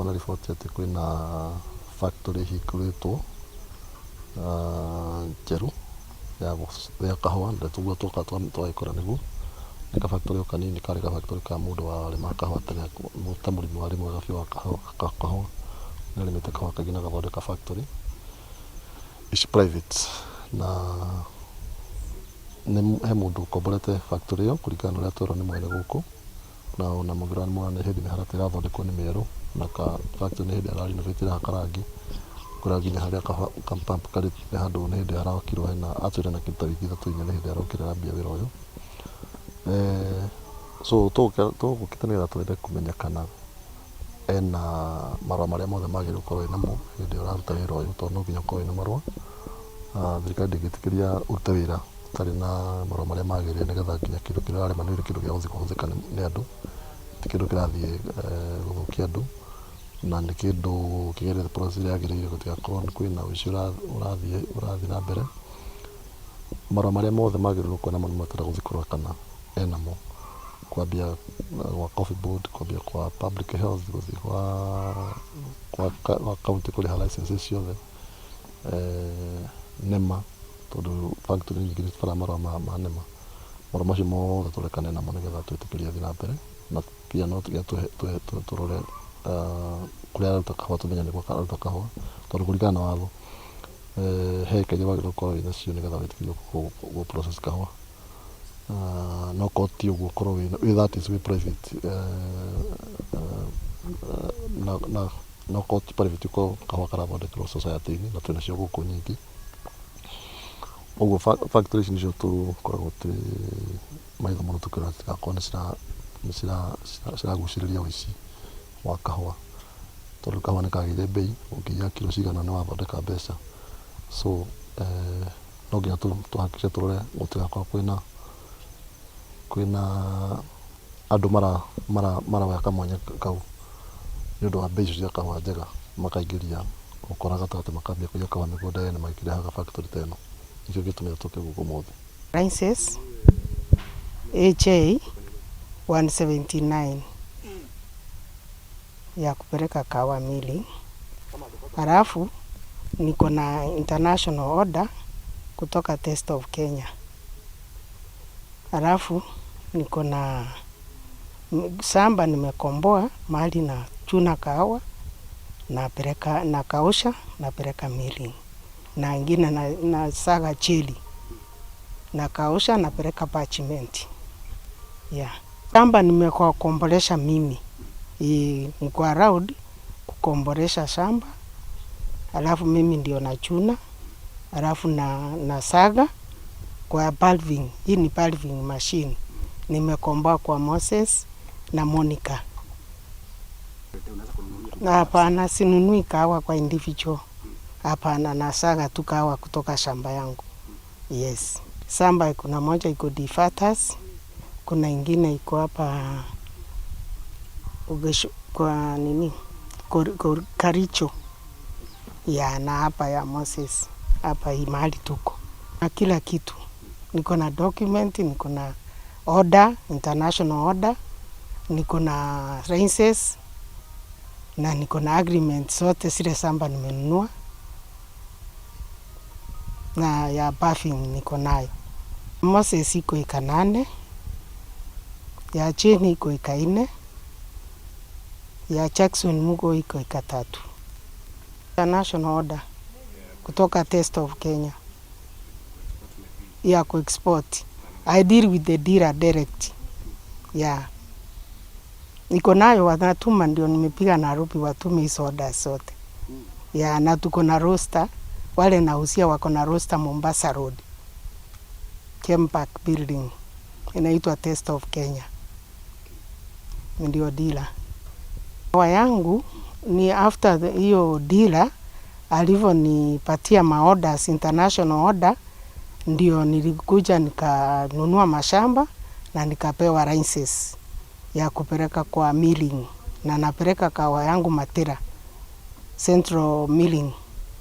na riboti atĩ kwĩna factory ĩhingũrĩtwo njerũ ya gũthĩa kahũa na tũguo twoka twagĩkora nĩguo. Nĩ ka factory o kanini karĩ ka factory ka mũndũ warĩmaga kahũa tene ta mũrĩmi warĩ mwega biũ wa kahũa. Nĩ arĩmĩte kahũa kaingĩ na agathondeka factory ici private na he mũndũ ũkomborete factory ĩyo kũringana na ũrĩa twerwo nĩ mwene gũkũ. Na ona mũngĩrora nĩ mũrona nĩ hĩndĩ mĩharatĩ ĩrathondekwo nĩ mĩerũ na ka factory nĩ hĩndĩ ara renovate ĩrahaka rangi. Kũrĩa nginya harĩa ka pump karĩ nĩ handũ nĩ hĩndĩ harakirwo hena atwĩra ena kĩndũ ta wiki ithatũ inya nĩ hĩndĩ arokire arambia wĩra ũyũ. So tũgũkĩte nĩgetha twende kũmenya kana ena marũa marĩa mothe magĩrĩirwo gũkorwo enamo hĩndĩ ĩrĩa ũraruta wĩra ũyũ, tondũ no nginya ũkorwo wĩna marũa. Thirikari ndĩngĩtĩkĩria ũrute wĩra ũtarĩ na marũa marĩa magĩrĩire nĩgetha nginya kĩndũ kĩrĩa ũrarĩma nĩ kĩndũ gĩa gũthiĩ kũhũthĩka nĩ andũ, ti kĩndũ kĩrathiĩ gũthũkia andũ, na nĩ kĩndũ kĩgerete process ĩrĩa yagĩrĩire gũtigakorwo kwĩna ũici ũrathiĩ na mbere. Marũa marĩa mothe magĩrĩirwo gũkorwo namo nĩmo tũrenda gũthiĩ kũrora kana enamo, kwambia gwa Coffee Board, kwambia kwa Public Health, gũthiĩ gwa county kũrĩha licenses ciothe, NEMA tondũ factory nyingĩ nĩ cibataraga marũa ma NEMA. Marũa macio mothe tũrekane namo nĩgetha twĩtĩkĩrie athiĩ na mbere na pia no nginya tũrore kũrĩa araruta kahũa tũmenye nĩ kũ araruta kahũa tondũ kũringana na watho he ĩka iria wagĩrĩirwo gũkorwo wĩnacio nĩgetha wĩtĩkĩrio gũ process kahũa. Na okorwo ti ũguo ũkorwo wĩ that is wĩ private na okorwo ti private ũkorwo kahũa karathondekerwo society-inĩ na twĩnacio gũkũ nyingĩ. Ũguo factory ici nĩcio tũkoragwo twĩ maitho mũno tũkĩrora citigakorwo nĩ ciragucĩrĩria ũici wa kahũa. Tondũ kahũa nĩ kagĩire mbei, ũngĩiya kiro cigana nĩ wathondeka mbeca. So no nginya tũ hakikishe tũrore gũtigakorwo kwĩna andũ maroya kamwanya kau nĩ ũndũ wa mbei icio cia kahũa njega, makaingĩria ũkora gatagatĩ makambia kũiya kahũa mĩgũnda yene magĩkĩrehaga factory ta ĩno. Nĩkĩo gĩtũmĩte tũke gũkũ ũmũthĩ. License AJ 179 ya kupeleka kahawa milling. Halafu niko na international order kutoka Taste of Kenya. Halafu niko na shamba nimekomboa mahali na chuna kahawa napeleka nakausha napeleka milling, na ingine nasaga cherry nakausha napeleka parchment. Yeah. Shamba nimekombolesha mimi, niko allowed kukombolesha shamba, alafu mimi ndio nachuna, alafu na nasaga kwa pulping. Hii ni pulping machine nimekomboa kwa Moses na Monica. Hapana, sinunui kahawa kwa individual. Hapana, nasaga tu kahawa kutoka shamba yangu. Yes. Shamba kuna moja iko Difatas, kuna ingine iko hapa kwa nini Karicho ya na hapa ya Moses hapa hii mahali tuko na kila kitu. Niko na document, niko na order, international order, niko na license na niko na agreement zote zile shamba nimenunua na ya pulping niko nayo. Moses iko eka 8, ya Jane iko eka 4, ya Jackson Mugo iko eka 3. International order kutoka Taste of Kenya ya ku-export. I deal with the dealer direct. Yeah. Niko nayo wanatuma, ndio nimepiga Nairobi watume hizo orders zote. Yeah, na tuko na roaster, wale nauzia wako na roaster Mombasa Road. Kempark building inaitwa Taste of Kenya. Ndio dealer. Wa yangu ni after hiyo dealer alivyonipatia ma orders, international order, ndio nilikuja nikanunua mashamba na nikapewa license ya kupeleka kwa milling, na napeleka kahawa yangu Matira Central Milling.